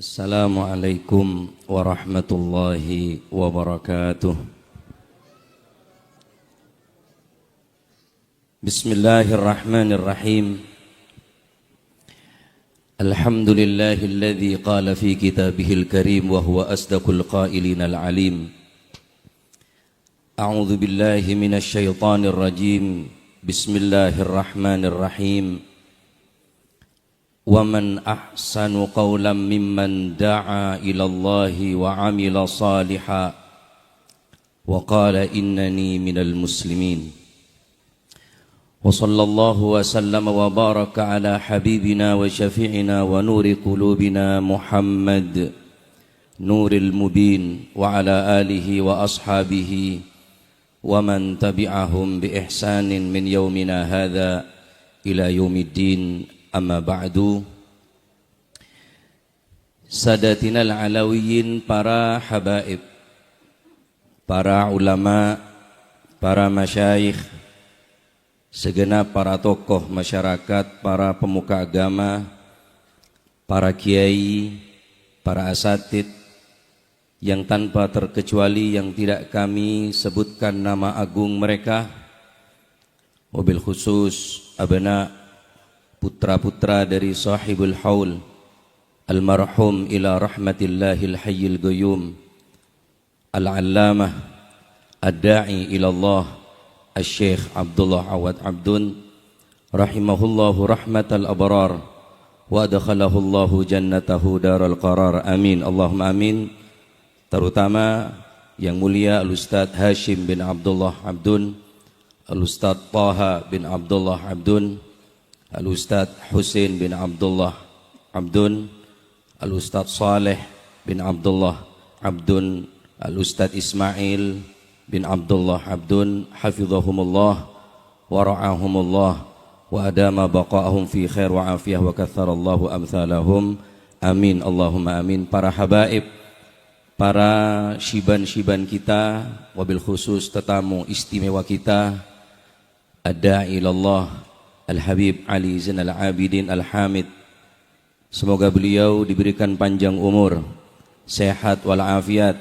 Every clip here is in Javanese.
Assalamualaikum warahmatullahi wabarakatuh. Bismillahirrahmanirrahim. Alhamdulillahilladzi qala fi kitabihil karim wa huwa asdaqul qailin al-alim. A'udzu billahi minasy syaithanir rajim. Bismillahirrahmanirrahim. ومن أحسن قولا ممن دعا إلى الله وعمل صالحا وقال إنني من المسلمين. وصلى الله وسلم وبارك على حبيبنا وشفيعنا ونور قلوبنا محمد نور المبين وعلى آله وأصحابه ومن تبعهم بإحسان من يومنا هذا إلى يوم الدين. Amma ba'du. Sadatina al-alawiyin, para habaib, para ulama, para masyayikh, segenap para tokoh masyarakat, para pemuka agama, para kiai, para asatid, yang tanpa terkecuali yang tidak kami sebutkan nama agung mereka, wabil khusus abna, putra-putra dari sahibul haul almarhum ila rahmatillahil hayyil qayyum al-allamah ad-da'i ila Allah al-syekh Abdullah Awad Abdun rahimahullahu rahmatal abrar wa adkhalahu Allahu jannatahu daral qarar, amin Allahumma amin. Terutama yang mulia Al-Ustaz Hashim bin Abdullah Abdun, Al-Ustaz Taha bin Abdullah Abdun, Al-Ustaz Husain bin Abdullah Abdun, Al-Ustaz Saleh bin Abdullah Abdun, Al-Ustaz Ismail bin Abdullah Abdun, hafizahumullah wa ra'ahumullah wa adama baqa'ahum fi khair wa afiyah wa katharallahu amthalahum, amin Allahumma amin. Para habaib, para syiban-syiban kita, wabil khusus tetamu istimewa kita ad-da'i ilallah Al-Habib Ali Zainal Abidin Al-Hamid, semoga beliau diberikan panjang umur, sehat walafiat,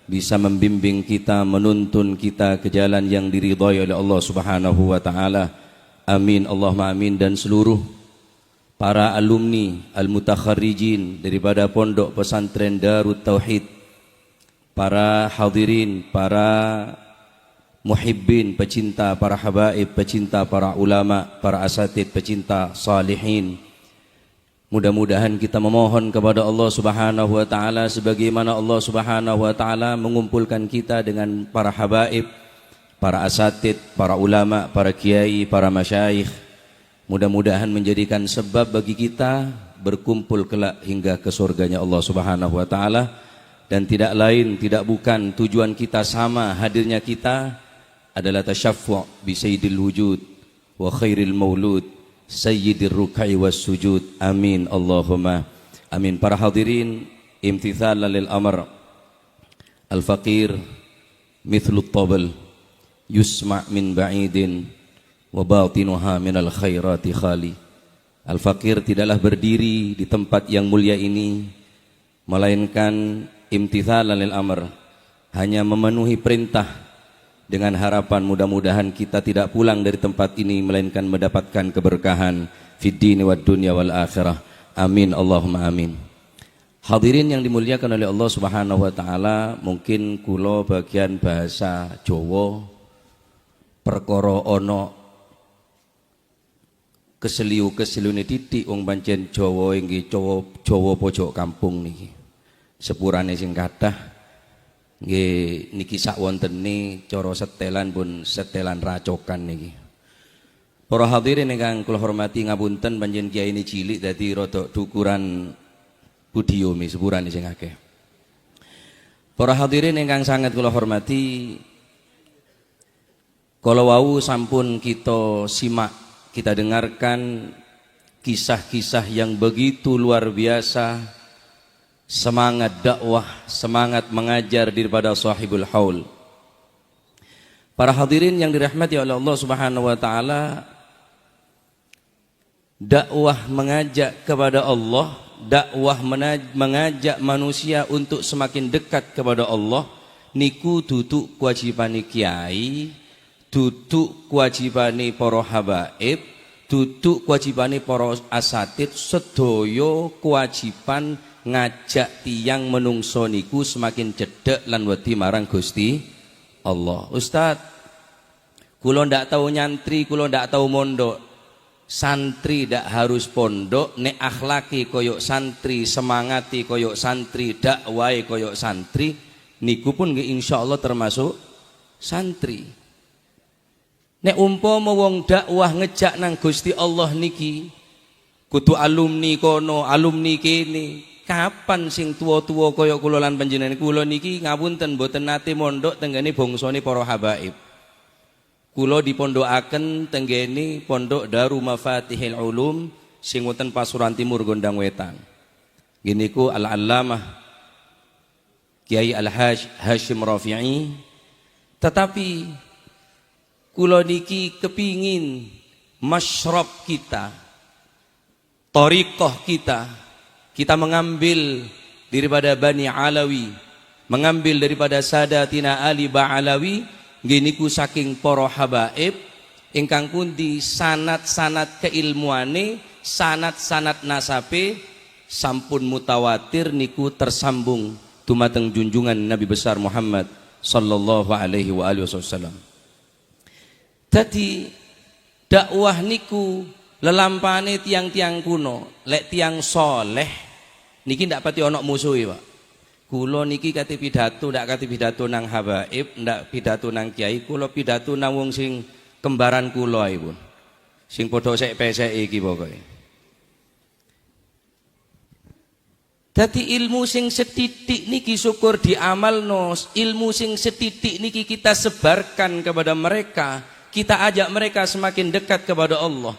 bisa membimbing kita, menuntun kita ke jalan yang diridhai oleh Allah Subhanahu wa taala. Amin Allahumma amin. Dan seluruh para alumni al-mutakharrijin daripada pondok pesantren Darut Tauhid, para hadirin, para muhibbin, pecinta para habaib, pecinta para ulama, para asatid, pecinta salihin. Mudah-mudahan kita memohon kepada Allah Subhanahu wa taala sebagaimana Allah Subhanahu wa taala mengumpulkan kita dengan para habaib, para asatid, para ulama, para kiai, para masyayikh. Mudah-mudahan menjadikan sebab bagi kita berkumpul kelak hingga ke surganya Allah Subhanahu wa taala. Dan tidak lain, tidak bukan, tujuan kita sama hadirnya kita adalah tasyaffu' bi sayyidil wujud wa khairil maulud sayyidir rukai was sujud, amin Allahumma amin. Para hadirin, imtithalan lil amr, al faqir mithlu tabal yusma' min ba'idin wa batinuha minal khairati khali. Al faqir tidaklah berdiri di tempat yang mulia ini melainkan imtithalan lil amr, hanya memenuhi perintah dengan harapan mudah-mudahan kita tidak pulang dari tempat ini melainkan mendapatkan keberkahan fid dini wad dunya wal akhirah, amin Allahumma amin. Hadirin yang dimuliakan oleh Allah Subhanahu wa taala, mungkin kula bagian bahasa Jawa perkara ana keseliu-keseliune titik, wong pancen Jawa inggih Jawa Jawa pojok kampung niki. Sepurane sing kathah nggih niki sak wontene cara setelan pun setelan racokan niki. Para hadirin ingkang kula hormati, ngapunten pancen kiai ini cilik dadi rada dukuran podiume, sepurane sing akeh. Para hadirin ingkang sangat kula hormati, kalau wau sampun kita simak, kita dengarkan kisah-kisah yang begitu luar biasa, semangat dakwah, semangat mengajar daripada sahibul haul. Para hadirin yang dirahmati oleh Allah Subhanahu wa taala, dakwah mengajak kepada Allah dakwah mengajak manusia untuk semakin dekat kepada Allah niku duduk kewajibane kiai, duduk kewajibane para habaib, duduk kewajibane para asatid, sedaya kewajiban ngajak tiyang menungso niku semakin cedek lan wedi marang Gusti Allah. Ustaz, kula ndak tau nyantri, kula ndak tau mondok. Santri ndak harus pondok, nek akhlaki koyok santri, semangati koyok santri, dakwahe koyok santri, niku pun nggih insyaallah termasuk santri. Nek umpama wong dakwah ngejak nang Gusti Allah niki kudu alumni kono, alumni kene. Kapan sing tua-tua kaya kula lan panjenengan? Kula niki ngapunten mboten nate mondok tenggene bangsane para habaib. Kula dipondokaken tenggene Pondok Daru Mafatihil Ulum sing wonten Pasuruan Timur, Gondang Wetan. Niku Al-Allamah Kiai Al-Haj Hashim Rafi'i. Tetapi kula niki kepingin masyrab kita, thariqah kita, kita mengambil daripada Bani Alawi, mengambil daripada Sadatina Ali Ba'alawi, niku saking para habaib ingkang pundi sanad-sanad keilmuane, sanad-sanad nasabe sampun mutawatir niku tersambung dumateng junjungan Nabi besar Muhammad sallallahu alaihi wa alihi wasallam. Dadi dakwah niku lelampane tiang-tiang kuno, lek tiang soleh niki ndak pati ana musuhe, Pak. Kula niki kate pidato, ndak kate pidato nang habaib, ndak pidato nang kiai, kula pidato nang wong sing kembaran kula ae pun. Sing padha sek peseke iki pokoke. Dadi ilmu sing setitik niki syukur diamalno, ilmu sing setitik niki kita sebarkan kepada mereka, kita ajak mereka semakin dekat kepada Allah.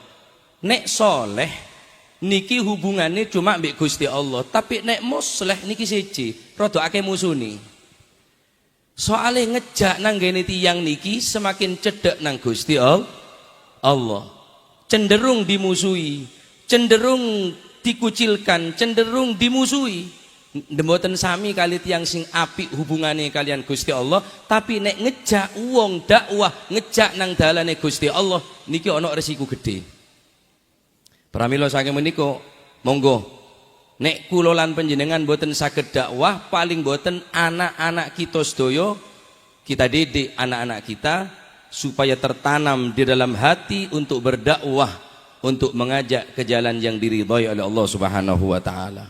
Nek soleh niki hubungannya cuma mbek Gusti Allah, tapi nek musleh niki siji, rada akeh musuni. Soale ngejak nang gene tiyang niki semakin cedek nang Gusti Allah. Cenderung dimusuhi, cenderung dikucilkan, cenderung dimusuhi. Mboten sami kali tiyang sing apik hubungane kalian Gusti Allah, tapi nek ngejak wong dakwah, ngejak nang dalane Gusti Allah niki ana resiko gede. Pramila saking menika monggo nek kula lan panjenengan mboten saged dakwah, paling mboten anak-anak kita sedaya kita didik anak-anak kita supaya tertanam di dalam hati untuk berdakwah, untuk mengajak ke jalan yang diridhai oleh Allah Subhanahu wa taala.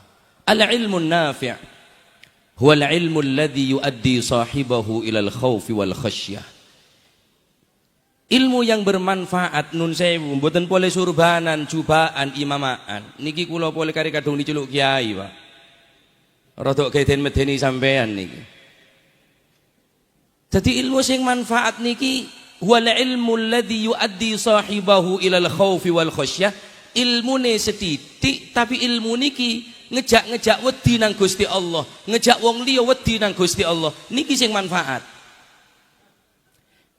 Al-ilmu nafi' huwa al-ilmu alladhi yuaddi sahibahu ila al-khawfi wal khasyah. Ilmu yang bermanfaat, nun sewu, mboten boleh surbanan, cubaan, imamaan. Niki kula boleh kari kadung diceluk kiai, Pak. Rodok geden medeni sampean niki. Jadi ilmu sing manfaat niki huwal ilmu alladhi yuaddi sahibahu ila al-khawfi wal khasyah. Ilmune setitik tapi ilmu niki ngejak-ngejak wedi nang Gusti Allah, ngejak wong liya wedi nang Gusti Allah. Niki sing manfaat.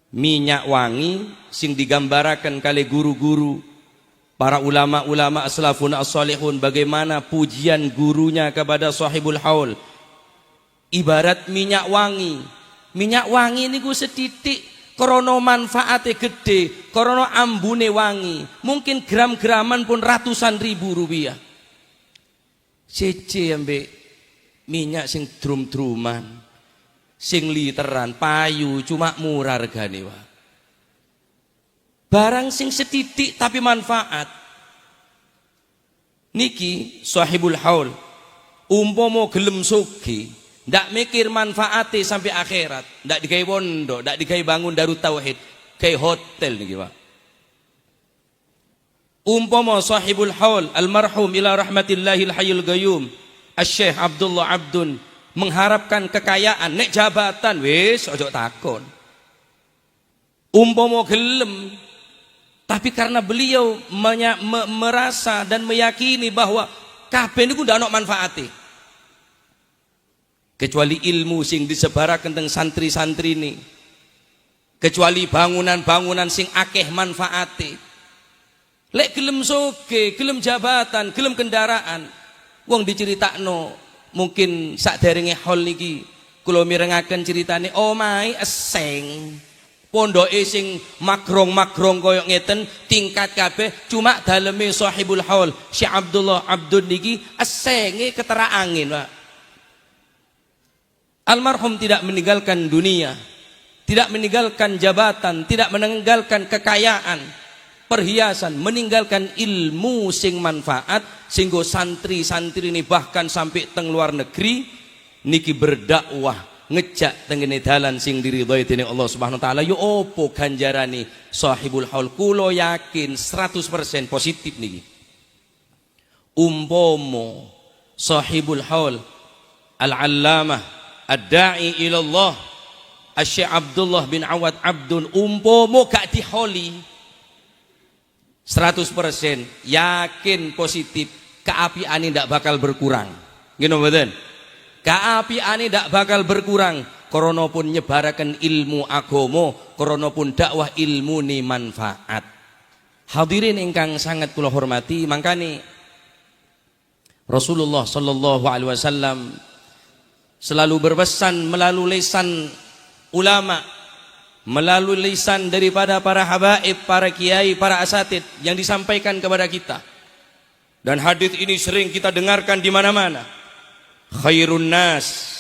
Minyak wangi sing digambaraken kali guru-guru, para ulama-ulama aslafun as-salihun, bagaimana pujian gurunya kepada sahibul haul ibarat minyak wangi. Minyak wangi niku setitik krono manfaate gede, krono ambune wangi, mungkin gram-graman pun ratusan ribu rupiah. Siji ambek minyak sing drum-druman, sing literan payu cuma murah regane, Pak. Barang sing setitik tapi manfaat. Niki sahibul haul umpama gelem sugih, ndak mikir manfaate sampai akhirat, ndak digawe pondok, ndak digawe bangun Darut Tauhid, gawe hotel niki, Pak. Umpama sahibul haul almarhum ila rahmatillahil hayyul qayyum Asy-Syaikh Abdullah Abdun mengharapkan kekayaan, nek jabatan wis ojo takon. Umpama gelem, tapi karena beliau merasa dan meyakini bahwa kabeh niku ndak ono manfaate kecuali ilmu sing disebaraken teng santri-santri ini, kecuali bangunan-bangunan sing akeh manfaate. Lek gelem soge, gelem jabatan, gelem kendaraan, Wong diceritakno mungkin sakderenge haul niki kula mirengaken ceritane, omahe eseng. Pondoke sing magrong-magrong koyo ngeten, tingkat kabeh, cuma daleme sahibul haul Syekh Abdullah Abdun niki esenge ketera angin, Pak. Almarhum tidak meninggalkan dunia, tidak meninggalkan jabatan, tidak meninggalkan kekayaan, perhiasan, meninggalkan ilmu sing manfaat sehingga santri-santri ini bahkan sampai teng luar negeri niki berdakwah ngejak tengene dalan sing diridhoi dening Allah Subhanahu wa taala. Yo opo ganjarane sahibul haul? Kula yakin 100% positif niki. Umpomo sahibul haul al-allamah ad-da'i ila Allah Asy-Syaikh Abdullah bin Awad Abdun umpomo gak dihauli, 100% yakin positif keapiane ndak bakal berkurang. Nggih mboten? Keapiane ndak bakal berkurang krana pun nyebaraken ilmu agama, krana pun dakwah ilmu ni manfaat. Hadirin ingkang sangat kula hormati, mangkane Rasulullah sallallahu alaihi wasallam selalu berpesan melalui lisan ulama, melalui lisan daripada para habaib, para kiai, para asatid yang disampaikan kepada kita. Dan hadis ini sering kita dengarkan di mana-mana. Khairun nas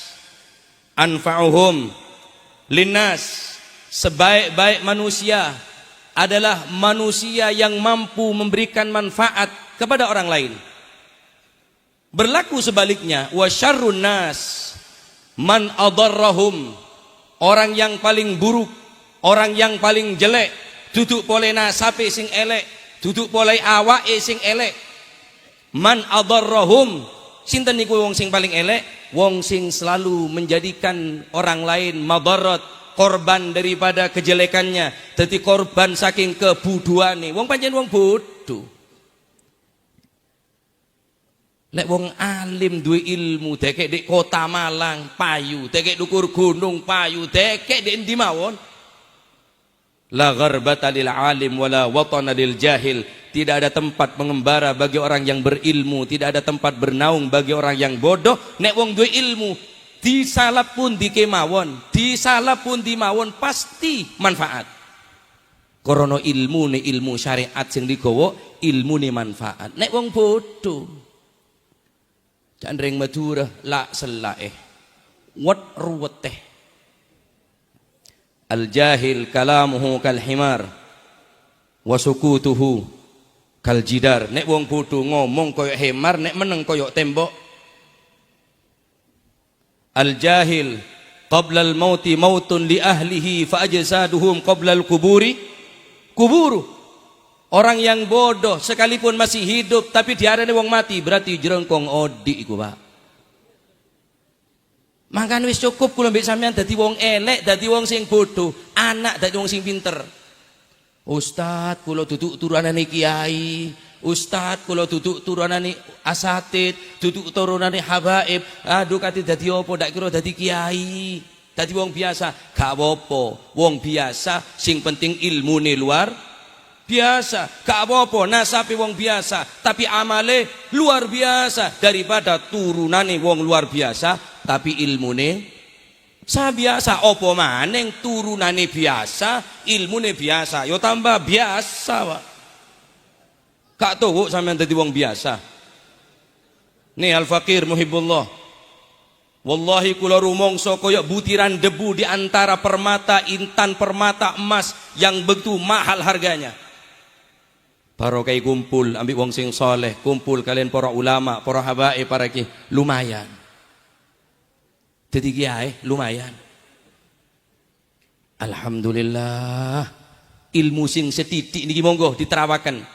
anfa'uhum linnas. Sebaik-baik manusia adalah manusia yang mampu memberikan manfaat kepada orang lain. Berlaku sebaliknya, wa syarrun nas man adarrahum. Orang yang paling buruk, orang yang paling jelek, duduk pole nasabe sing elek, duduk pole awake sing elek. Man adarrahum, sinten niku wong sing paling elek? Wong sing selalu menjadikan orang lain madarat, korban daripada kejelekannya, dadi korban saking kebuduhane. Wong pancen wong bodoh. Lek wong alim duwe ilmu, dekek di kota Malang payu, dekek dukur gunung payu, dekek di endi mawon. La gharbata lil alim wala watana lil jahil. Tidak ada tempat mengembara bagi orang yang berilmu, tidak ada tempat bernaung bagi orang yang bodoh. Nek wong duwe ilmu, disalap pun di kemawon, disalap pun di mawon pasti manfaat. Krana ilmu ne ilmu syariat sing digawa, ilmu ne manfaat. Nek wong bodoh, Candreng Madura la selaeh. Wat ruweteh. Al jahil kalamuhu kal himar wa sukutuhu kal jidar. Nek wong bodoh ngomong koyok himar, nek meneng koyok tembok. Al jahil qabla al mauti mautun li ahlihi fa ajsaduhum qabla al kuburi kuburu. Orang yang bodoh sekalipun masih hidup tapi diarani wong mati, berarti jerengkong odi iku, Pak. Mangkane wis cukup kula mbek sampean dadi wong elek, dadi wong sing bodoh, anak dadi wong sing pinter. Ustad, kula duduk turunane kiai. Ustad, kula duduk turunane asatid, duduk turunane habaib. Aduh, kate dadi apa? Ndak kira dadi kiai. Dadi wong biasa, gak apa-apa. Wong biasa sing penting ilmune luar biasa. Gak apa-apa nasabe wong biasa, tapi amale luar biasa daripada turunane wong luar biasa tapi ilmune sa biasa. Apa maning turunane biasa, ilmune biasa, yo tambah biasa, Pak. Gak tuwuk sampean dadi wong biasa. Nih Al Fakir Muhibbullah. Wallahi kula rumangsa kaya butiran debu di antara permata intan, permata emas yang begitu mahal harganya. Barokah kumpul ambek wong sing soleh, kumpul kalian para ulama, para habaib, para ki, lumayan. Jadi kiai lumayan. Alhamdulillah. Ilmu sing setitik niki monggo diterawaken.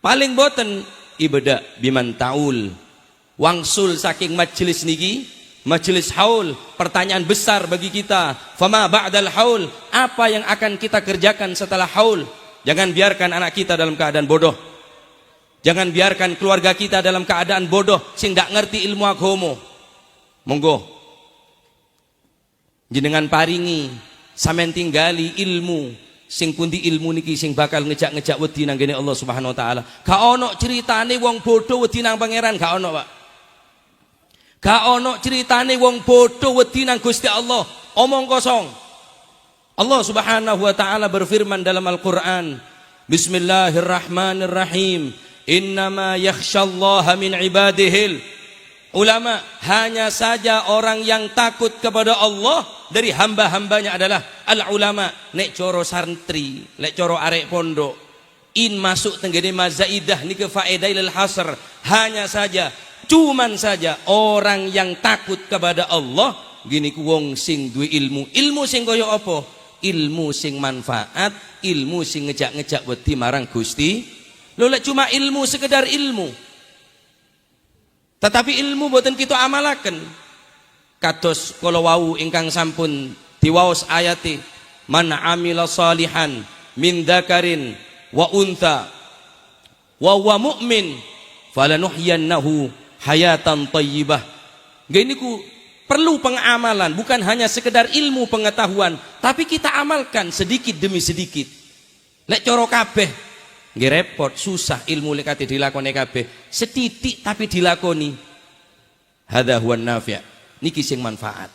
Paling boten ibda biman taul. Wangsul saking majelis niki, majelis haul, pertanyaan besar bagi kita, fama ba'dal haul, apa yang akan kita kerjakan setelah haul? Jangan biarkan anak kita dalam keadaan bodoh. Jangan biarkan keluarga kita dalam keadaan bodoh sing ndak ngerti ilmu agama. Monggo. Jenengan paringi, sampean tinggali ilmu sing pundi ilmu niki sing bakal ngejak-ngejak wedi nang gene Allah Subhanahu wa taala. Gak ono ceritane wong bodoh wedi nang pangeran, gak ono, Pak. Gak ono ceritane wong bodoh wedi nang Gusti Allah, omong kosong. Allah Subhanahu wa taala berfirman dalam Al-Qur'an, "Bismillahirrahmanirrahim. Innama yakhsyallaha min ibadihil ulama." Hanya saja orang yang takut kepada Allah dari hamba-hambanya adalah al ulama. Nek coro santri, nek coro arek pondok, in masuk tenggene ma zaidah niki faedah lil hasr. Hanya saja, cuman saja orang yang takut kepada Allah gini ku wong sing duwe ilmu. Ilmu sing kaya apa? Ilmu sing manfaat, ilmu sing ngejak-ngejak wedi marang Gusti. Lho, lek cuma ilmu sekedar ilmu, tetapi ilmu boten kita amalaken, kados kala wau ingkang sampun diwaos ayati, "Man amila salihan min dzakarin wa untha wa huwa mu'min falanuhyiyannahu hayatan thayyibah." Nggih, niku perlu pengamalan, bukan hanya sekedar ilmu pengetahuan, tapi kita amalkan sedikit demi sedikit. Lek coro kabeh nggih repot, susah ilmu lek kate dilakoni kabeh. Setitik tapi dilakoni. Hadza huwan nafi'. Niki sing manfaat.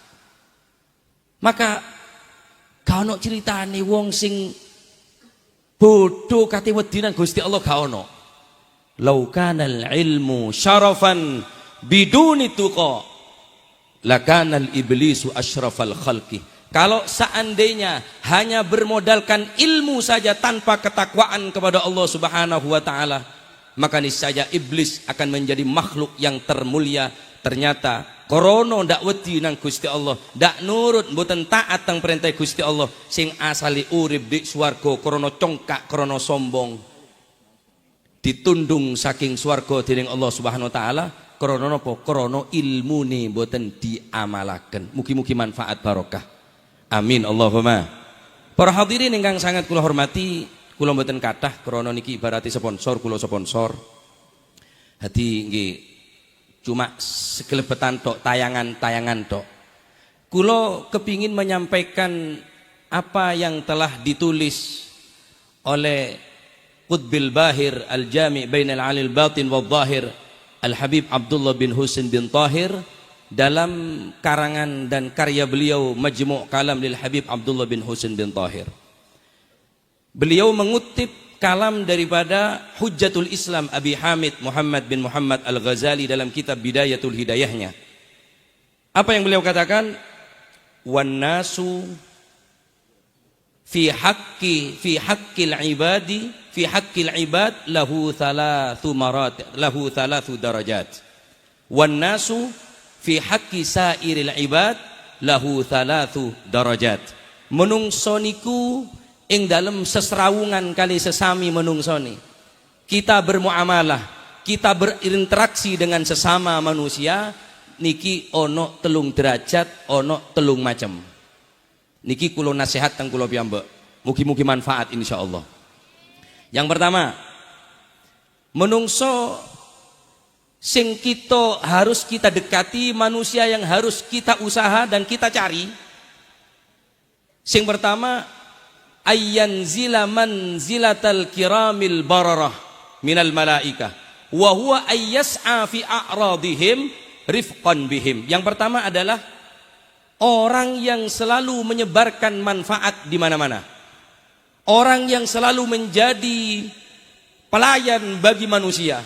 Maka gak ono ceritane wong sing bodoh kate wedi nang Gusti Allah, gak ono. "Lau kanal ilmu syarafan biduni tuqa lakanal iblisu asyrafal khalqi." Kalau seandainya hanya bermodalkan ilmu saja tanpa ketakwaan kepada Allah Subhanahu wa taala, maka niscaya iblis akan menjadi makhluk yang termulia. Ternyata korono ndak wedi nang Gusti Allah, ndak nurut, mboten taat tang perintah Gusti Allah, sing asali urip di swarga krono congkak, krono sombong, ditundung saking swarga dening Allah Subhanahu wa taala. Krono napa? Krono ilmune mboten diamalaken. Mugi-mugi manfaat barokah. Amin Allahumma. Para hadirin ingkang sangat kula hormati, kula mboten kathah krana niki ibarati sponsor, kula sponsor. Hati nggih cuma sekelebetan tok, tayangan-tayangan tok. Kula kepingin menyampaikan apa yang telah ditulis oleh Qutbil Bahir Al-Jami' Bainal Alil Batin wal Zahir, Al-Habib Abdullah bin Husin bin Tahir, dalam karangan dan karya beliau Majmu' Kalam lil Habib Abdullah bin Husin bin Tahir. Beliau mengutip kalam daripada Hujjatul Islam Abi Hamid Muhammad bin Muhammad Al-Ghazali dalam kitab Bidayatul Hidayahnya. Apa yang beliau katakan? "Wan nasu fi haqqil ibadi fi haqqil ibad lahu thalathu marat lahu thalathu darajat. Wan nasu fi haqqi sairil ibad lahu thalathu darajat." Menungso niku ing dalem sesrawungan kali sesami menungsone. Kita bermuamalah, kita berinteraksi dengan sesama manusia niki ono telung derajat, ono telung macam. Niki kulo nasihat teng kulo piyambak. Mugi-mugi manfaat, insyaallah. Yang pertama, menungso sing kita harus kita dekati, manusia yang harus kita usaha dan kita cari. Sing pertama, ayyanzila manzilatal kiramil bararah minal malaikah wa huwa ayyas'a fi a'radihim rifqan bihim. Yang pertama adalah orang yang selalu menyebarkan manfaat di mana-mana. Orang yang selalu menjadi pelayan bagi manusia,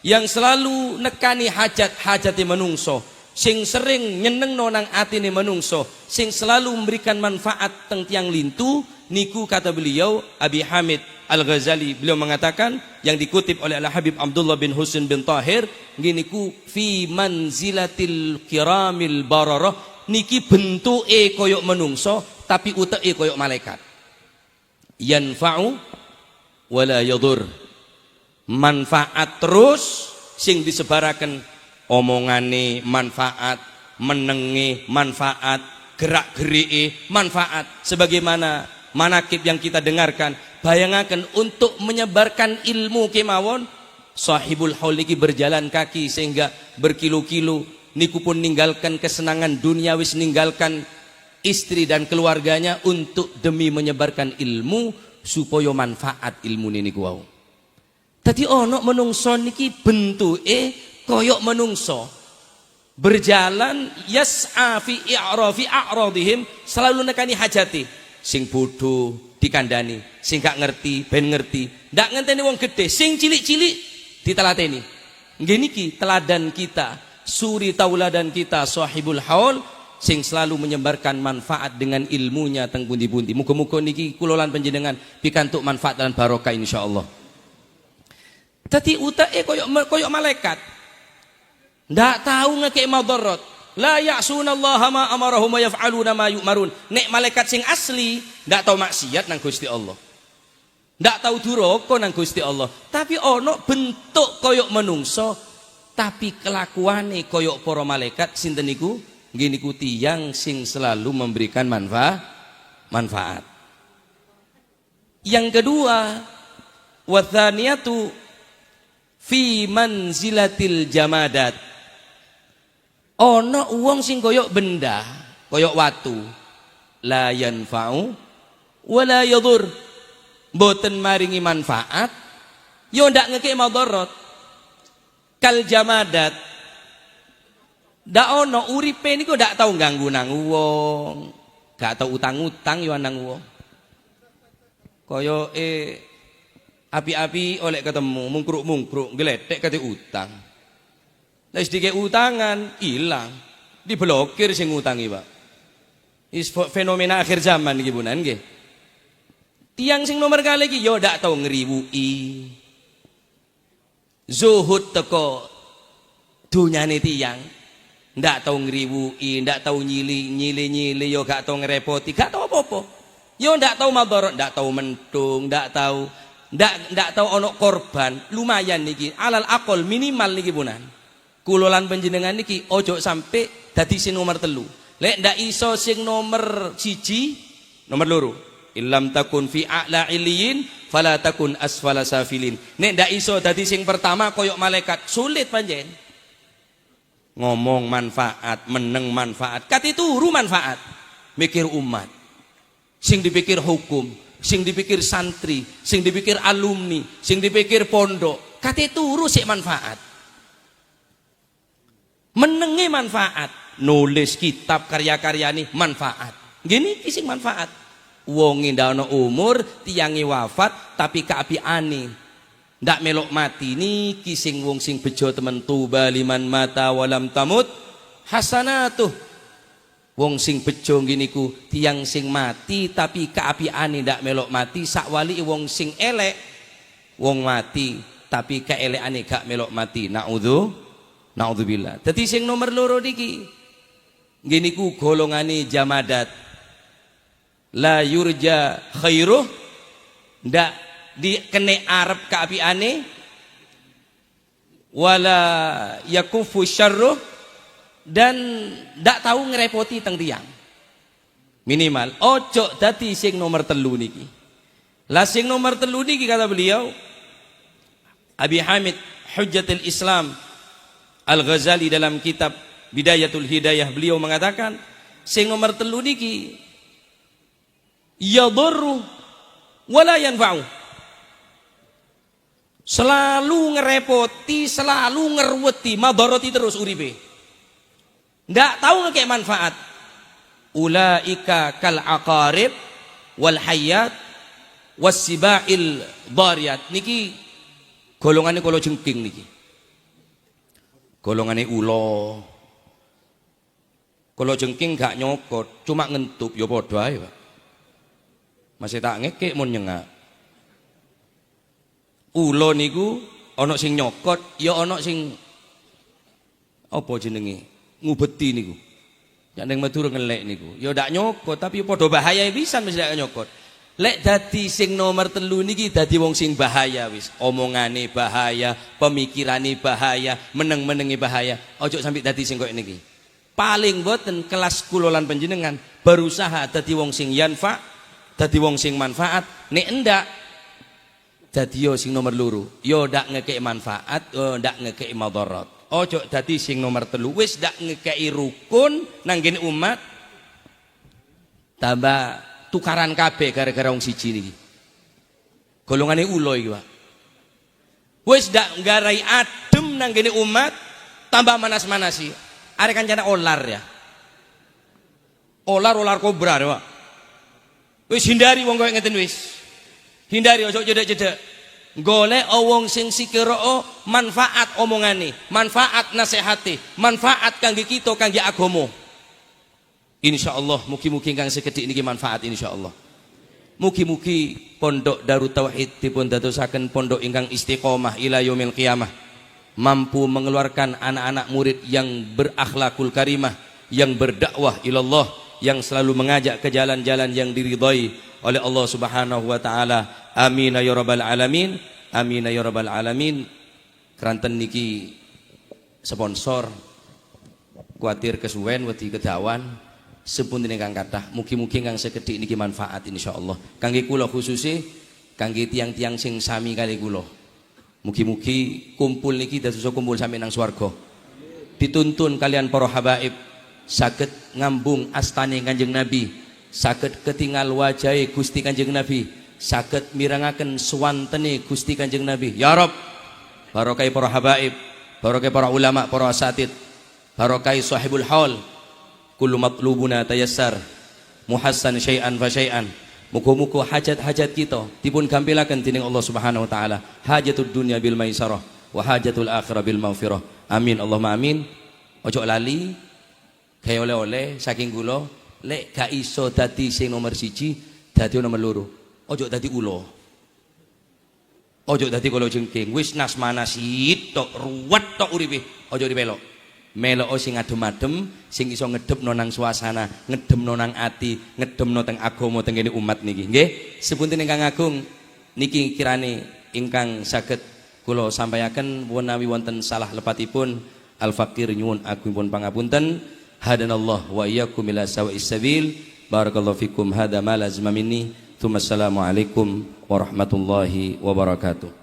yang selalu nekani hajat-hajate menungso, sing sering nyenengno nang atine menungso, sing selalu memberikan manfaat teng tiang lintu niku, kata beliau Abi Hamid Al-Ghazali, beliau mengatakan yang dikutip oleh Al Habib Abdullah bin Husin bin Tahir, niku fi manzilatil kiramil bararah, niki bentuke koyok menungso tapi uteke koyok malaikat. Yanfa'u wala yadur, manfaat terus sing disebaraken, omongane manfaat, menenge manfaat, gerak gerike manfaat, sebagaimana manakib yang kita dengarkan. Bayangkan, untuk menyebarkan ilmu kemawon sahibul haul niki berjalan kaki sehingga berkilo-kilo, niku pun ninggalkan kesenangan dunia, wis ninggalkan istri dan keluarganya untuk demi menyebarkan ilmu supaya manfaat ilmu niku wau. Dadi ono menungso niki bentuke koyok menungso. Berjalan yas'a fi i'rafi a'radihim, selalu nekani hajati. Sing bodoh dikandani, sing gak ngerti ben ngerti. Ndak ngenteni wong gede, sing cilik-cilik ditelateni. Nggih niki teladan kita, suri tauladan kita sahibul haul sing selalu menyebarkan manfaat dengan ilmunya teng pundi-pundi. Muga-muga niki kula lan panjenengan pikantuk manfaat dan barokah, insyaallah. Dadi uteke koyok koyok malaikat. Ndak tahu ngekek madarat. La ya'sunallaha ma amarahum wa yaf'aluna ma yu'marun. Nek malaikat sing asli ndak tahu maksiat nang Gusti Allah. Ndak tahu duraka nang Gusti Allah. Tapi ono bentuk koyok menungso, tapi kelakuane koyok para malaikat. Sinten niku? Nggih niku tiyang sing selalu memberikan manfaat manfaat. Yang kedua, wathaniyatu fi manzilatil jamadat. Ono wong sing koyok benda, koyok watu. La yanfa'u wala yadur. Mboten maringi manfaat, yo ndak ngekek madarat. Kal jamadat. Ndak ono uripe niku, ndak tau ganggu nang wong. Gak tau utang-utang yo nang wong. Kaya api-api oleh ketemu mungkruk-mungkruk geletek kate utang. Lah, sedikit utangan ilang. Diblokir sing ngutangi, Pak. Is fenomena akhir zaman iki, bunan nggih. Tiang sing nomor kali iki yo ndak tau ngriwuki. Zuhud teko dunyane tiang. Ndak tau ngriwuki, ndak tau nyili nyili nyili, yo gak tau ngerepoti, gak tau apa-apa. Yo ndak tau madarat, ndak tau mentung, ndak tau ono korban. Lumayan niki, alal aqol minimal niki, punan. Kula lan panjenengan niki ojo sampai dadi sing nomor telu. Lek ndak iso sing nomor siji, nomor loro. Illam takun fi a'la iliyin fala takun asfala safilin. Nek ndak iso dadi sing pertama koyok malaikat, sulit panjen. Ngomong manfaat, meneng manfaat, kati turu manfaat. Mikir umat. Sing dipikir hukum, sing dipikir santri, sing dipikir alumni, sing dipikir pondok, kati turu sik manfaat. Menenge manfaat, nulis kitab karya-karya ini manfaat. Gini sing manfaat. Wong ndak ana umur, tiange wafat tapi keapiane ndak melok mati, niki sing wong sing bejo temen, tuba liman mata walam tamut hasanatuh. Wong sing bejo ngene iku tiyang sing mati tapi keapiane ndak melok mati, sakwali wong sing elek, wong mati tapi keelekane gak melok mati. Naudzubillah. Dadi sing nomor loro niki nggih niku golongane jamadat, la yurja khairuh, ndak dikene arep keapiane, wala yakufu syarruh, dan ndak tahu ngerepoti teng tiyang. Minimal ojo dadi sing nomor telu niki. Lah, sing nomor telu niki, kata beliau Abi Hamid Hujjatul Islam Al-Ghazali dalam kitab Bidayatul Hidayah, beliau mengatakan sing nomor telu niki yadurru wala yanfa'u, selalu ngerepoti, selalu ngeruweti, madoroti terus uripe, ndak tahu ngekek manfaat. Ulaika kal aqarib wal hayyat wassiba'il dhariyat. Niki golongane kala jengking niki, golongane ula. Kalau jengking gak nyokot, cuma ngentup, ya padha ae, Pak. Masih tak ngekek mun nyengak. Ula niku ana sing nyokot, ya ana sing apa jenenge? Ngubeti niku. Yak ning Madura ngelek niku. Ya ndak nyokot, tapi padha bahaya pisan mesti ndak nyokot. Lek dadi sing nomor telu niki dadi wong sing bahaya wis. Omongane bahaya, pemikirane bahaya, meneng-menenge bahaya. Ojo sampai dadi sing koyo niki. Paling boten kelas kula lan panjenengan berusaha dadi wong sing yanfa, dadi wong sing manfaat. Nek endak, dadi yo sing nomor loro. Yo ndak ngekek manfaat, yo ndak ngekek madarat. Ojo dadi sing nomor telu, wis ndak ngekeki rukun nang gene umat, tambah tukaran kabeh gara-gara wong siji niki. Golongane ula iki, Pak. Wis ndak nggarai adem nang gene umat, tambah manas-manasi. Arek kancane olar ya. Olar, olar kobra ya, Pak. Wis, hindari wong koyo ngeten wis. Hindari, ojo cedek-cedek. Golek wong sing sikira manfaat omongane, manfaat nasihate, manfaat kangge kita, kangge agama. Insyaallah mugi-mugi kang sekedhik niki manfaat, insyaallah. Mugi-mugi Pondok Darut Tauhid dipun dadosaken pondok ingkang istiqomah ila yaumil qiyamah. Mampu mengeluarkan anak-anak murid yang berakhlakul karimah, yang berdakwah ilallah, yang selalu mengajak ke jalan-jalan yang diridhai oleh Allah Subhanahu wa taala. Amin ya rabbal alamin. Amin ya rabbal alamin. Keranten niki sponsor, kuatir kesuwen, wedi kedawan, sepunten ingkang kathah. Mugi-mugi kang sekedhik niki manfaat, insyaallah. Kangge kula, khususe kangge tiang-tiang sing sami kali kula. Mugi-mugi kumpul niki dados kumpul sami nang swarga. Dituntun kalian para habaib, saged ngambung astane Kanjeng Nabi, saged ketingal wajahe Gusti Kanjeng Nabi, saged mirengaken suwantene Gusti Kanjeng Nabi. Ya Rob, barokah para habaib, barokah para ulama, para asatid, barokah sahibul haul, kullu matlubuna tayassar, muhassan syai'an fa syai'an. Muga-muga hajat-hajat kita dipun gampilaken dening Allah Subhanahu wa taala. Hajatud dunya bil maisarah wa hajatul akhirah bil maghfirah. Amin Allahumma amin. Ojo lali gawe oleh-oleh saking kula, lek gak iso dadi sing nomor 1, dadi nomor 2. Ojo dadi ula. Ojo dadi kalajengking. Wis nas manasit tok, ruwet tok uripe. Ojo dipelok. Melok sing adem-adem, sing iso ngedepno nang suasana, ngedemno nang ati, ngedemno teng agama teng kene umat niki. Nggih, sepunten ingkang agung, niki kirane ingkang saged kula sampaiaken. Menawi wonten salah lepatipun, al fakir nyuwun agungipun pangapunten. Hadanallah wa iyyakum ila sawa'is sabil. Barakallahu fikum, hada ma lazima minni. Assalamualaikum warahmatullahi wabarakatuh.